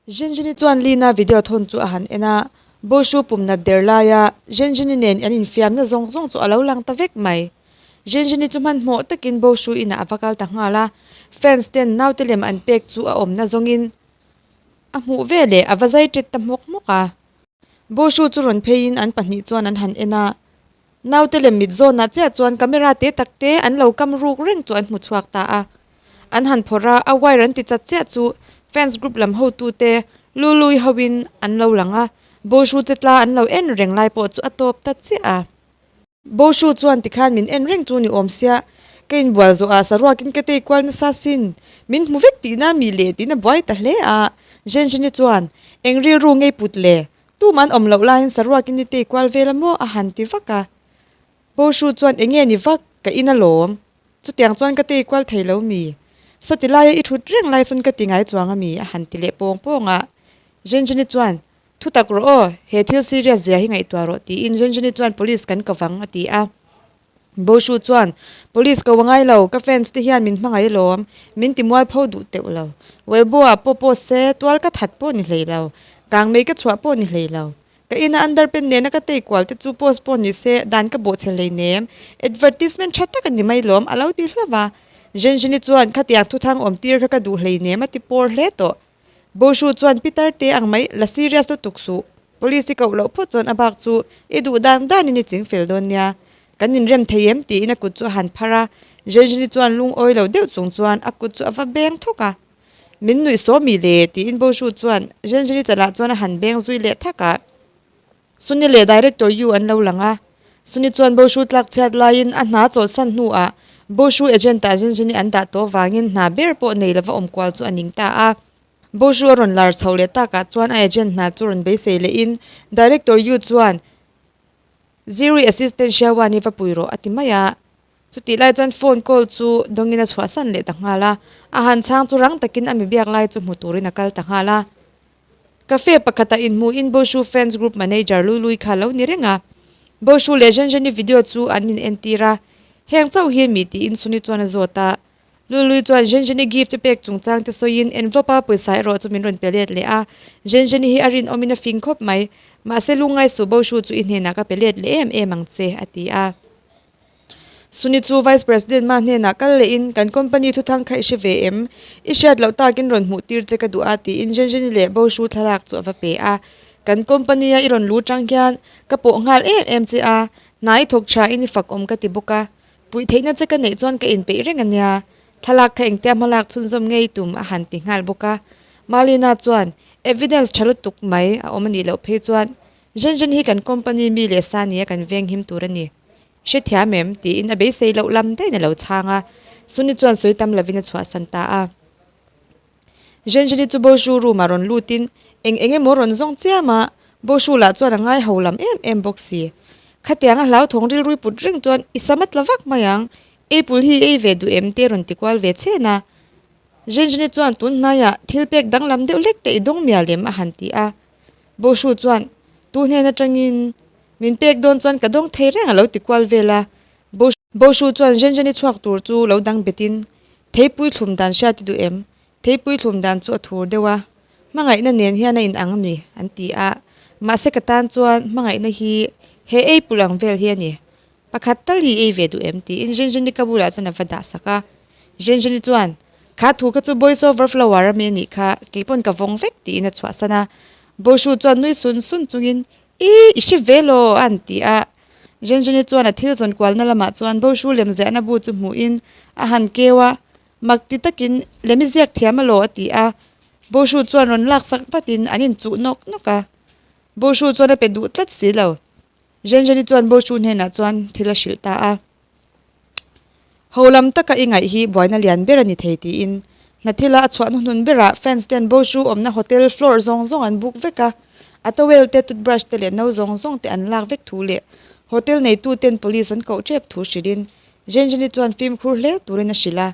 Zhenzheni chuan Lina video thawn chu a han en a, Boshu pum nat der laia Zhenzheni nen an infiamna zawng zawng chu a lo lang ta vek mai. Zhenzheni chu hmanhmawh takin Boshu inah a va kal ta nghal a, fans ten naute lem an pek chu a awmna zawngin a hmuh veleh a va zai ṭet ta hmawk hmawk a. Boshu chu rawn pheiin an pahnih chuan an han en a, Naute lem mit zawnah chiah chuan camera te tak te an lo kam ruk reng chu an hmu chhuak ta a. An han phawrh a, a wire an ti chat chiah chu fans group lam hotute Lului hoin an lo lang a, Boshu che tla an lo en reng lai pawh chu a tawp ta chiah a. Boshu chuan tikhan min en reng chu ni awm sia, ka inbual zawhah saruakin ka tei kual nasa sin, min hmu vek tihna mi leh tiin a buai ta hle a. Zhenzheni chuan, Eng rilru ngei put le? Tum an awm loh laiin saruakin i tei kual vel a maw a han ti vak a. Boshu chuan enge ni vak, ka in alawm. Chutiang chuan ka tei kual thei lo mi? Sawti laia i thut reng lai sawn ka ti ngai chuang a mi? a han ti leh pawng pawng a. Zhenzheni chuan, Thu tak rawh aw, he thil serious zia hi ngaihtuah rawh tiin Zhenzheni chuan police kan ko vang a ti a. Boshu chuan, Police ko a ngai lo, ka fans te hian min hmangaih alawm, min ti mualpho duh teuh lo. Weibo ah pawh post se, tual ka that pawh ni hlei lo, kang mei ka chhuah pawh ni hlei lo. Ka ina underpant nena ka tei kual te chu post pawh ni se, dan ka bawhchhe hlei nem. Advertisement tha tak a ni mai lawm, a lo ti hlauh a. Zhenzheni chuan, Khatiang thuthang awm tir kha ka duh hlei nem a ti pawr hle tawh. Boshu chuan Peter te ang mai la serious lutuk suh. Police i koh loh phawt chuan a bak chu i duh dan danin i ching fel dawn nia. Kan inrem thei em tiin a kut chu a han phar a. Zhenzheni chuan lungawi lo deuh chung chuan a kut chu a va beng thawk a. Min nuih saw mi le tiin Boshu chuan Zhenzheni chalah chuan a han beng zui leh thak a. Suni leh Director Yu an lo lang a. Suni chuan Boshu tlak chhiat laiin a hna chawlhsan hnuah Boshu agent-ah Zhenzheni an dah tawh vangin hna ber pawh nei lova awm kual chu a ning ta a. Boshu a rawn lar chho leh takah chuan a agent hna chu rawn beisei lehin Director Yu chuan Ziri assistant Xiaowan-i va pui rawh a ti mai a. Chutih lai chuan phone call chu dawngin a chhuahsan leh ta nghal a. A han chhang chu rang takin a mi biak lai chu hmu turin a kal ta nghal a. Cafe pakhatah inhmuhin Boshu Fans Group Manager Lului kha lo ni reng a. Boshu leh Zhenzheni video chu an inentir a, heng chauh hi mi tiin Suni chuan a zawt a. Lului chuan Zhenzheni gift a pek chungchang te sawiin envelope a pawisa erawh chu min rawn pe let leh a. Zhenzheni hi a rinawmin a fing khawp mai. Mahse lungngai suh Boshu chu i hnenah ka pe let leh em em ang che, a ti a. Suni chu Vice President mah hnenah kal lehin kan company thuthang kha i hre ve em? I hriat loh takin rawn hmuh tir che ka duh a tiin Zhenzheni leh Boshu thlalak chu a va pe a. Kan company a i rawn lu tang hian ka pawh nghal em em che a, hna i thawk tha in i fak awm ka ti bawk a. Puih theihna che ka neih chuan ka inpeih reng a nia. Thlalak kha engtia hmalak chhunzawm ngei tum a han ti nghal bawk a. Malina chuan evidence tha lutuk mai a awm a nih loh phei chuan Zhenzhen hi kan company mi leh sa nia kan venghim tur a ni. Hrethiam em? tiin a beisei loh lam daihin a lo chhang a. Suni chuan sawi tam lovin a chhuahsan ta a. Zhenzheni chu Boshu room ah rawn lutin eng eng emaw rawn zawng chiam a, Boshu lah chuan a ngai ho lam em em bawk si. Khatiang a hlauthawng rilrui put reng chuan i sam a tla vak mai ang, apple hi i ei ve duh em? te rawn ti kual ve chhen a. Zhenzheni chuan tun hnaiah thil pek danglam deuh hlek te i dawng mial em? a han ti a. Boshu chuan, Tu hnen atangin min pek dawn chuan ka dawng thei reng a lo ti kual vel a. Boshu chuan Zhenzheni chhuak tur chu lo dang betin, Theipui thlum dan hria ti duh em? Theipui thlum dan chu a thur deuh a, hmangaihna nen hian a inang a ni, an ti a. Mahse ka tan chuan hmangaihna hi he ei pulh ang vel hi a ni. Pakhat tal hi ei ve duh em? tiin Zhenzheni ka bulah chuan a va dah sak a. Zhenzheni chuan, Kha thu kha chu Boys Over Flower ami a nih kha, kei pawn ka vawng vek, tiin a chhuahsan a. Boshu chuan nui sun sun chungin, Ih, i hre ve law, a han ti a. Zhenzheni chuan a thil zawn kualna lamah chuan Boshu lemziahna bu chu hmuhin a han keu a, Mak ti takin, Lem i ziak thiam alaw, a ti a. Boshu chuan rawn laksak vatin an inchuh nawk nawk a. Boshu chuan a pe duh tlat si lo. Zhenzheni chuan Boshu hnenah chuan thil a hrilh ta a. Ho lam taka i ngaih hi buaina lian ber a ni thei tiin hna thila a chhuah hnuhnun berah fans ten Boshu awmna hotel floor zawng zawng an book vek a, a towel te, toothbrush te leh no zawng zawng te an lak vek thu leh hotel neitu ten police an koh tep thu hrilhin Zhenzheni chuan fimkhur hle turin a hrilh a.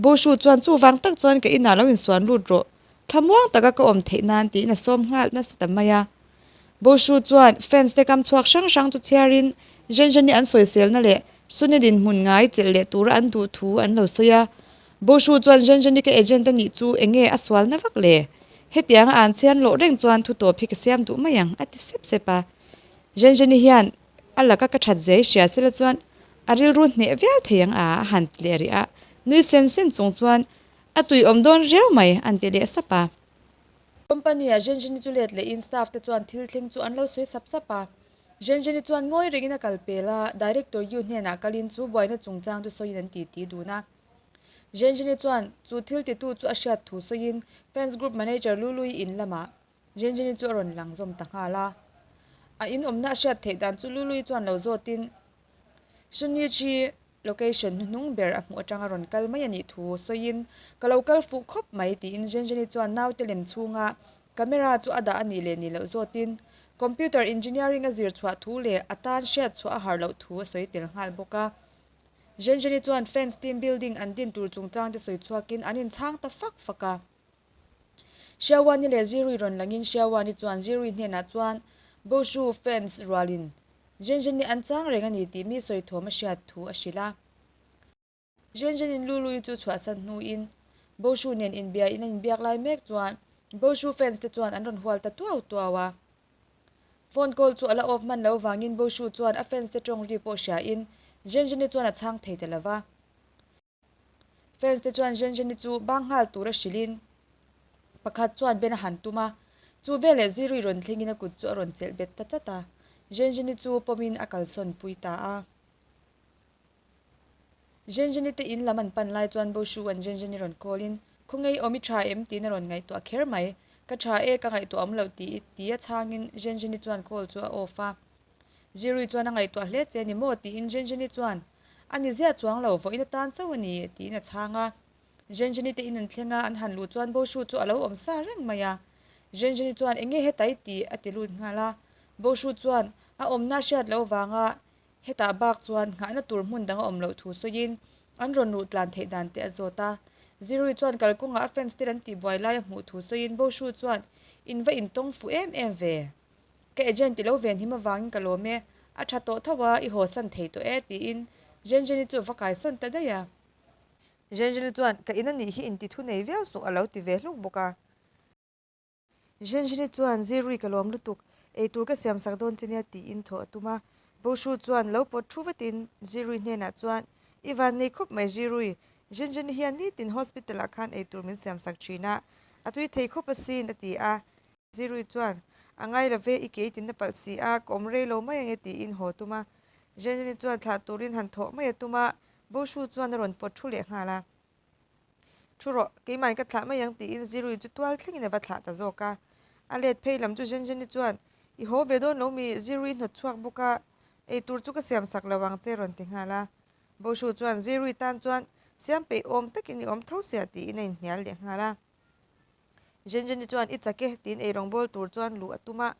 Boshu chuan chuvang tak chuan ka inah lo insuan lut rawh, thlamuang taka ka awm theih nan tiin a sawm nghal nasa ta mai a. Boshu chuan fans te kam chhuak hrang hrang chu chhiarin Zhenzheni an sawiselna leh Suni dinhmun ngai chelh leh tura an duh thu an lo sawi a. Boshu chuan Zhenzheni ka agent a nih chu eng nge a sualna vak le? Hetianga an chian loh reng chuan thu tawp hi ka siam duh mai ang, a ti sep sep a. Zhenzheni hian a laka ka that zia i hria sela chuan a rilru hneh viau thei ang a, a han ti leh rih a. Nui sen sen chung chuan a tui awm dawn riau mai, an ti leh sap a. Company-ah Zhenzheni chu let lehin staff te chuan thil thleng chu an lo sawi sap sap a. Zhenzheni chuan ngawi rengin a kal pel a, Director Yu hnenah kalin chu buaina chungchang chu sawiin an titi dun a. Zhenzheni chuan chu thil titu chu a hriat thu sawiin fans group manager Lului in lamah Zhenzheni chu a rawn lang zawm ta nghal a. A in awmna a hriat theih dan chu Lului chuan lo zawtin Shunichi location hnuhnung ber a hmuh atanga rawn kal mai a nih thu sawiin ka lo kal fuh khawp mai tiin Zhenzheni chuan naute lem chhunga camera chu a dah a nih leh nih loh zawtin computer engineering a zir chhuah thu leh a tan hriat chhuah a har loh thu a sawi tel nghal bawk a. Zhenzheni chuan fans team building an din tur chungchang te sawi chhuakin an inchhang ta fak fak a. Xiaowani leh Zirui rawn langin Xiaowani chuan Zirui hnenah chuan Boshu fans rualin Zhenzheni an chang reng a ni tih mi sawi thawm a hriat thu a hrilh a. Zhenzhenin Lului chu chhuahsan hnuin Boshu nen inbiain an inbiak lai mek chuan Boshu fans te chuan an rawn hual ta tuau tuau a. Phone call chu a la off hman lo vangin Boshu chuan a fans te tawng ri pawh hriain Zhenzheni chuan a chhang thei ta lo va. Fans te chuan Zhenzheni chu bang nghal tura hrilhin pakhat chuan ben a han tum a, chu veleh Zirui rawn thlengin a kut chu a rawn chelh bet ta tlat a, Zhenzheni chu pawmin a kalsawn pui ta a. Zhenzheni te in lam an pan lai chuan Boshu-a'n Zhenzheni rawn call in, Khawnge i awm i tha em? tiin a rawn ngaihtuah kher mai. Ka tha e, ka ngaihtuah awm loh tih i ti a chhangin Zhenzheni chuan call chu a off a. Zirui chuan a ngaihtuah hle che a ni maw? tiin Zhenzheni chuan, A ni ziah chuang lo, vawiin atan chauh a ni, tiin a chhang a. Zhenzheni te in an thleng a, an han luh chuan Boshu chu a lo awm sa reng mai a. Zhenzheni chuan, Enge heta i tih? a ti lut nghal a. Boshu chuan, A awmna hriat loh vanga hetah bak chuan nghahna tur hmun dang a awm loh thu sawiin an rawn luh tlan theih dan te a zawt a. Zirui chuan kalkawngah a fans ten an tihbuai lai a hmuh thu sawiin Boshu chuan, In va intawng fuh em em ve. Ka agent i lo ven him avangin ka lawm e, a tha tawh tho a, i haw san thei tawh e, tiin Zhenzheni chu a va kai sawn ta daih a. Zhenzheni chuan, Ka in a nih hi inti thu nei viau suh, a lo ti ve hluk bawk a. Zhenzheni chuan, Zirui ka lawm lutuk, eitur ka siam sak dawn che nia, tiin thaw a tum a. Boshu chuan lo pawt thu vatin Zirui hnenah chuan, I van nei khawp mai Zirui, Zhenzheni hian nitin hospital ah khan eitur min siam sak thin a, a tui thei khawp asin, a ti a. Zirui chuan, A ngai lo ve, i ke i tinna palh si a, ka awm rei lo mai ange tiin haw tum a. Zhenzheni chuan thlah turin han thawh mai a tum a, Boshu chuan a rawn pawt thu leh nghal a. Thu rawh, keimahin ka thlah mai ang tiin Zirui chu tual thlengin a va thlah ta zawk a. A let phei lam chu Zhenzheni chuan, I haw ve dawn lo mi, Zirui hnawt chhuak bawk a, ei tur chu ka siam sak lo ang che rawn ti nghal a. Boshu chuan Zirui tan chuan siam peih awm takin i awm tho sia tiin a inhnial leh nghal a. Zhenzheni chuan, I chak e, tiin eirawng bawl tur chuan luh a tum a.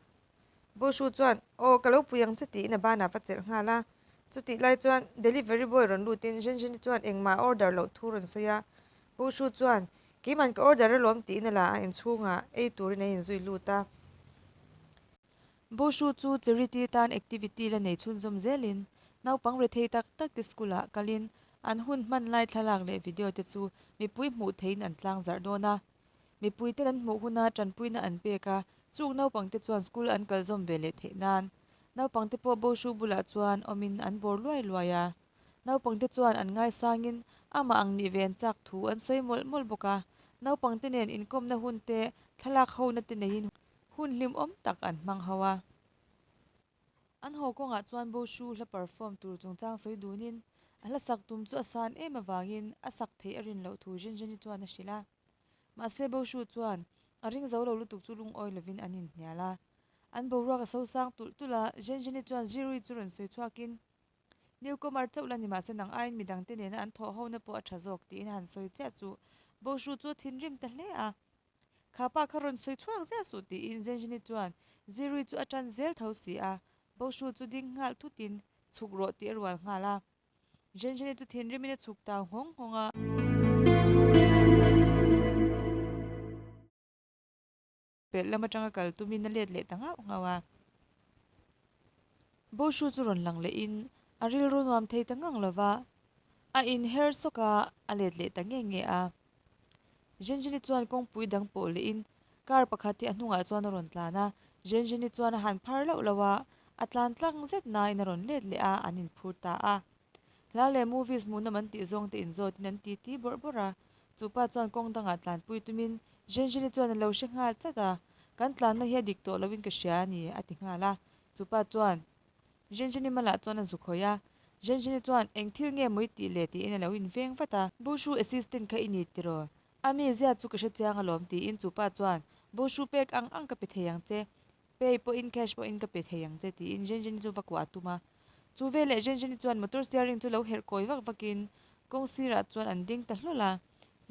Boshu chuan, Aw, ka lo pui ang che, tiin a banah va chelh nghal a. Chutih lai chuan delivery boy rawn lutin Zhenzheni chuan engmah a order loh thu rawn sawi a. Boshu chuan, Keiman ka order alawm, tiin a la a, inchhungah ei turin a inzui lut a. Boshu chu charity tan activity la nei chhunzawm zelin naupang rethei tak tak te school ah kalin an hun hman lai thlalak leh video te chu mipui hmuh theihin an tlang zarh dawn a. Mipui ten an hmuh huna tanpuina an pek a, chung naupang te chuan school an kal zawm ve leh theih nan naupang te pawh Boshu bulah chuan awmin an bawr luai luai a. Naupang te chuan an ngaisangin amah ang nih ve an chak thu an sawi mawlh mawlh bawk a. Naupang te nen inkawmna hun te thlalak hona te neiin Hun hlimawm tak an hmang ho a. An haw kawngah chuan Boshu hla perform tur chungchang sawi dunin a hla sak tum chu a san em avangin a sak theih a rin loh thu Zhenzheni chuan a hrilh a. Mahse Boshu chuan a ring zo lo lutuk chu lungawi lovin an inhnial a. An boruak a sosang tulh tulh a, Zhenzheni chuan Zirui chu rawn sawi chhuakin Newcomer chauh la ni mahse nang aiin midangte nena an thawh hona pawh a tha zawk tiin a han sawi chiah chu Boshu chu a thinrim ta hle a. Kha pa kha rawn sawi chhuak ziah suh tiin Zhenzheni chuan Zirui chu a tan zel tho si a, Boshu chu ding nghal thutin chhuk rawh tih a rual nghal a. Zhenzheni chu thinrimin a chhuk tau nghawng nghawng a. Pelh lam atanga kal tumin a let leh ta nghauh nghauh a. Boshu chu rawn lang lehin a rilru nuam thei ta ngang lo va, a inher sawk a, a let leh ta nge nge a. Zhenzheni chuan kawngpui dang pawh lehin, Car pakhat hi a hnungah chuan a rawn tlan a, Zhenzheni chuan a han phar lauh lauh a, a tlan tlang zet nain a rawn let leh a, an inphur ta a. Hla leh movies hmuhnawm an tih zawng te inzawtin an titi bawrh bawrh a, chupa chuan kawng dangah tlanpui tumin Zhenzheni chuan a lo hre nghal chat a, Kan tlanna hi a dik tawh loin ka hria a ni, a ti nghal a. Chupa chuan Zhenzheni malah chuan a zu khawih a, Zhenzheni chuan eng thil nge maw i tih le tiin a lo inveng vat a. Bushu assistant kha i ni tiraw? A mi zia chu ka hre chiang alawm tiin chupa chuan Bushu pek ang ang ka pe thei ang che, pay pawhin cash pawhin ka pe thei ang che tiin Zhenzheni chu va kuah a tum a. Chu veleh Zhenzheni chuan motor steering chu lo herh kawi vak vakin kawng sirah chuan an ding ta hlawl a.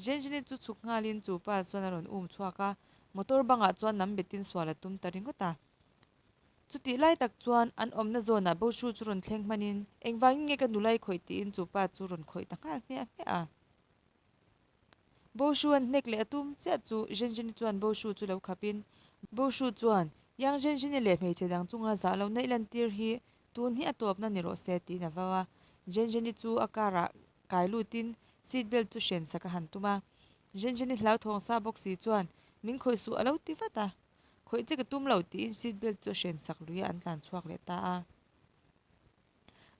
Zhenzheni chu chhuk nghalin chupa chuan a rawn um chhuak a, motor bangah chuan nam betin sual a tum ta ringawt a. Chutih lai tak chuan an awmna zawnah Boshu chu rawn thleng hmanin engvangin nge ka nula i khawih tiin chupa chu rawn khawih ta nghal hmiah hmiah a. Boshu an hnek leh a tum chiah chu Zhenzheni chuan Boshu chu lo khapin Boshu chuan Yang Zhenzheni leh hmeichhe dang chunga zah lo neih lantir hi tun hi a tawpna ni rawh se tiin a vau a. Zhenzheni chu a car ah kai lutin seat belt chu hren sak a han tum a. Zhenzheni hlauthawng sa bawk si chuan min khawih suh a lo ti vat a. Khawih che ka tum lo tiin seat belt chu a hren sak lui a an tlan chhuak leh ta a.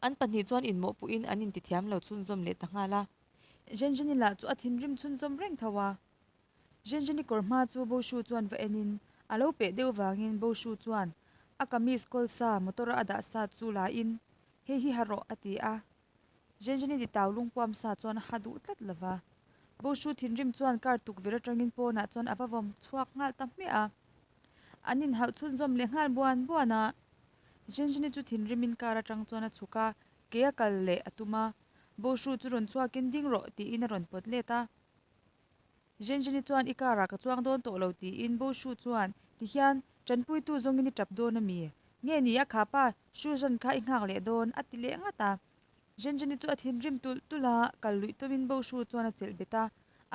An pahnih chuan inmawhpuhin an intithiam lo chhunzawm leh ta nghal a. Zhenzheni lah chu a thinrim chhunzawm reng tho a. Zhenzheni kawr hma chu Boshu chuan va enin a lo peh deuh vangin Boshu chuan a kamis kawl sa motor a a dah sa chu la in hei hi ha rawh a ti a. Zhenzheni titau lungpuam sa chuan a ha duh tlat lo va. Boshu thinrim chuan car tukverh atangin pawnah chuan a va vawm chhuak nghal ta hmiah a. An inhauh chhunzawm leh nghal buan buan a. Zhenzheni chu thinrimin car atang chuan a chhuk a, ke a kal leh a tum a. Boshu chu rawn chhuakin ding rawh tiin a rawn pawt let a. Zhenzheni chuan i car ah ka chuang dawn tawh lo tiin Boshu chuan tihian tanpuitu zawngin i tap dawn a mi? Nge ni a kha pa Shuzan kha i nghak leh dawn a ti leh ngat a. Zhenzheni chu a thinrim tulh tulh a, kal luih tumin Boshu chuan a chelh bet a,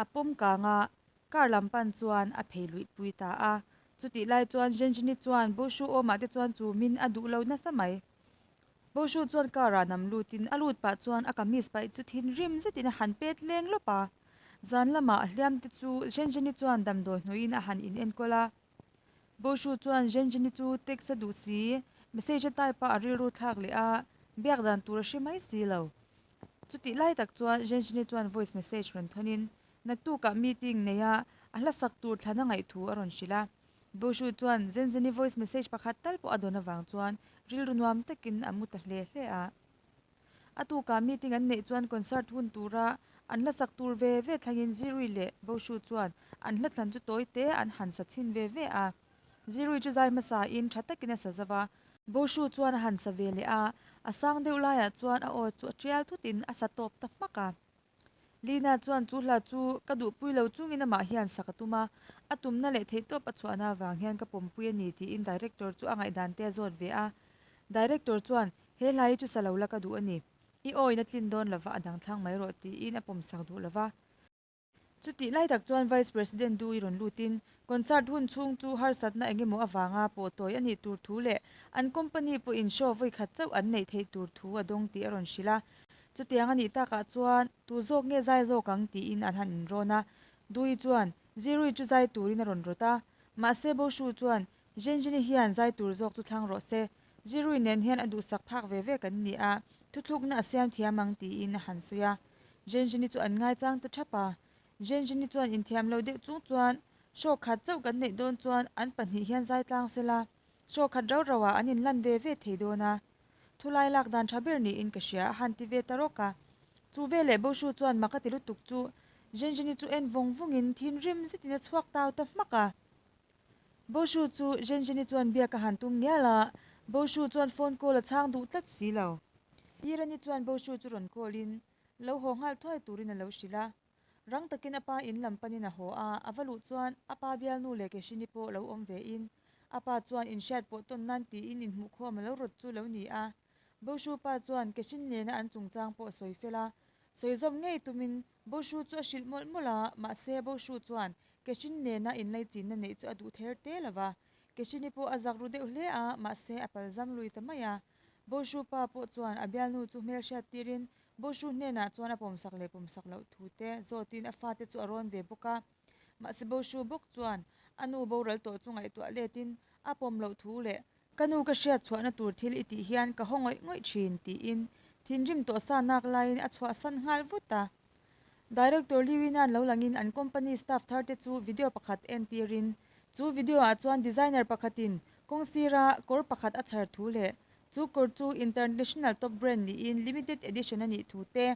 a pawm kang a, Car lam pan chuan a phei luih pui ta a. Chutih lai chuan Zhenzhini chuan Boshu awmah te chuan chumin a duh lo nasa mai. Boshu chuan car ah nam lutin a lut pah chuan a kamis paih chu thinrim zetin a han pet leng lawp a. Zan lamah a hliam te chu Zhenzhini chuan damdawi hnuaiin a han in enkawl a. Boshu chuan Zhenzhini chu text a duh si, message a type a a rilru thlak leh a, biak dan tur a hre mai si lo. Chutih lai tak chuan Zhenzhini chuan voice message rawn thawnin Naktukah meeting nei a, a hla sak tur thlan a ngaih thu a rawn hrilh a. Boshu chuan Zenzeni voice message pakhat tal pawh a dawn avang chuan rilru nuam takin a mu ta hle hle a. A tukah meeting an neih chuan concert hun tura an hla sak tur ve ve thlangin Zirui leh Boshu chuan an hla thlan chu tawi te an han sa chhin ve ve a. Zirui chu zai hmasa in tha takin a sa zauh a. Boshu chuan a han sa ve leh a, a sang deuh laiah chuan a aw chu a tial thutin a sa tawp ta hmak a. Lina chuan chu hla chu ka duhpui lo chungin amah hian sak a tum a, a tumna leh theihtawp a chhuahna avang hian ka pawmpui a ni tiin Director chu a ngaihdan te a zawt ve a. Director chuan, He hla hi chu sa lo la ka duh a ni. I awin a tlin dawn lova a dang thlang mai rawh tiin a pawmsak duh lova. Chutih lai tak chuan Vice President Dewey rawn lutin concert hun chhung chu harsatna eng emaw avanga pawh tawi a nih tur thu leh an company pawhin show vawi khat chauh an neih theih tur thu a dawng tih a rawn hrilh a. Chutiang a nih takah chuan tu zawk nge zai zawk ang tiin an han inrawn a. Dewey chuan Zirui chu zai turin a rawn rawt a. Mahse Boshu chuan Zhenzhini hian zai tur zawk chu thlang rawh se. Zirui nen hian a duhsak phak ve ve kan ni a, thuthlukna a siam thiam ang tiin a han sawi a. Zhenzhini chu an ngaichang ta thap a. Zhenzhini chuan inthiam lo deuh chung chuan, Show khat chauh kan neih dawn chuan an pahnih hian zai tlang sela, show khat rau rau ah an inlan ve ve thei dawn a. Thulai lak dan tha ber niin ka hria a han ti ve ta rawk a. Chu veleh Boshu chuan mak a ti lutuk chu Zhenzhini chu en vawng vawngin thinrim zetin a chhuak tau ta hmak a. Boshu chu Zhenzheni chuan biak a han tum ngial a, Boshu chuan phone call a chhang duh tlat si lo. Irani chuan Boshu chu rawn call in, lo haw nghal thuai turin a lo hrilh a. Rang takin a pa in lam panin a haw a, a va luh chuan a pa bialnu leh Keshini pawh lo awm ve in, a pa chuan inhriat pawh tawn nan tiin inhmuhkhawm a lo rawt chu lo ni a. Boshu pa chuan Keshin nena an chungchang pawh a sawi fel a, sawi zawm ngei tumin Boshu chu a hrilh mawlh mawlh a, mahse Boshu chuan Keshin nena inlaichinna neih chu a duh ther te lo va. Keshini pawh a zak ru deuh hle a, mahse a palzam lui ta mai a. Boshu pa pawh chuan a bialnu chu hmelhriat tirin Boshu hnenah chuan a pawmsak leh pawmsak loh thu te zawtin a fate chu a rawn ve bawk a. Mahse Boshu bawk chuan a nu boral tawh chu ngaihtuah letin a pawm loh thu leh Ka nu ka hriat chhuahna tur thil i tih hian ka haw ngawih ngawih thin tiin thinrim tawh sa nak laiin a chhuahsan nghal vut a. Director Liu Yinan lo langin an company staff thar te chu video pakhat entirin chu video ah chuan designer pakhatin kawng sira kawr pakhat a chhar thu leh chu kawr chu international top brand niin limited edition a nih thu te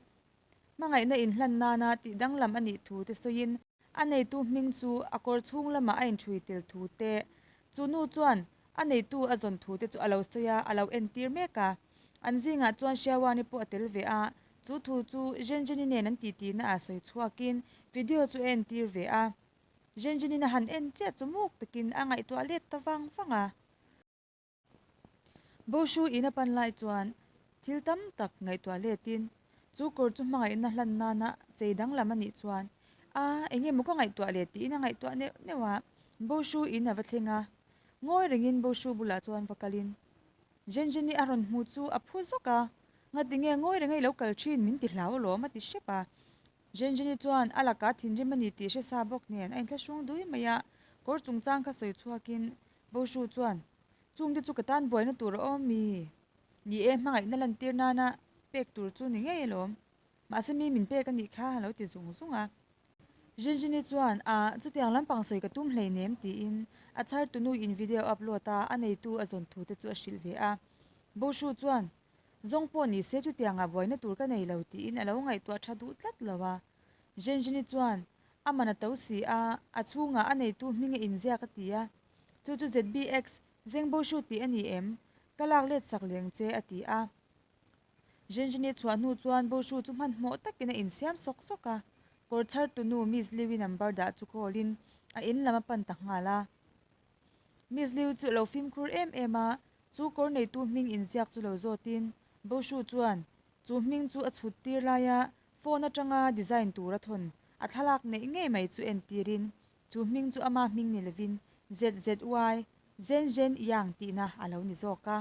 hmangaihna inhlan nana tih danglam a nih thu te sawiin A neitu hming chu a kawr chhung lamah a inṭhui tel thu te, chu nu chuan a neitu a zawn thu te chu a lo sawi a, a lo entir mek a. An zingah chuan Xiaoani pawh a tel ve a, chu thu chu Zhenzheni nen an titi naah sawi chhuakin video chu a entir ve a. Zhenzheni'n a han en chiah chu muk takin a ngaihtuah let ta vang vang a. Boshu in a pan lai chuan thil tam tak ngaihtuah letin chu kawr chu hmangaihna hlan nana chei danglam a nih chuan a eng emaw ka ngaihtuah leh tiin a ngaihtuah neuh neuh a. Boshu in a va thleng a, ngawi rengin Boshu bulah chuan va kalin Zhenzheni a rawn hmu chu a phu zawk a, Ngatinge ngawi renga i lo kal thin min ti hlau alawm a ti hrep a. Zhenzheni chuan a lakah thinrim a ni tih hre sa bawk nen a inthlahrung dui mai a, kawr chungchang kha sawi chhuakin Boshu chuan, Chungte chu ka tan buaina tur a awm mi? Ni e, hmangaihna lantir nana pek tur chu ni ngei alawm. Mahse mi min pek a nih kha a lo ti zung zung a. Zhenzhini chuan, A, chutiang lampang sawi ka tum hleinem tiin a chhar tunu in video upload a, a neitu a zawn thu te chu a hrilh ve a. Boshu chuan, Zawng pawh ni se chutiangah buaina tur ka nei lo tiin a lo ngaihtuah tha duh tlat lo a. Zhenzhini chuan, A man a to si a, a chhungah a neitu hming a inziak a ti a. Chu chu ZBX, Zengboshu tih a ni em? Ka lak let sak leng che a ti a. Zhenzhini chhuah hnu chuan Boshu chu hmanhmawh takin a insiam sawk sawk a. Kawr chhar tunu Miss Liu-i number dah chu call in a in lam a pan ta nghal a. Miss Liu chu a lo fimkhur em em a, chu kawr neitu hming inziak chu lo zawtin Boshu chuan chu hming chu a chhut tir laia Phone atanga design tur a thawn a thlalak neih ngei mai chu entirin chu hming chu ama hming ni lovin ZZY, Zhen Zhen Yang tihna a lo ni zawk a.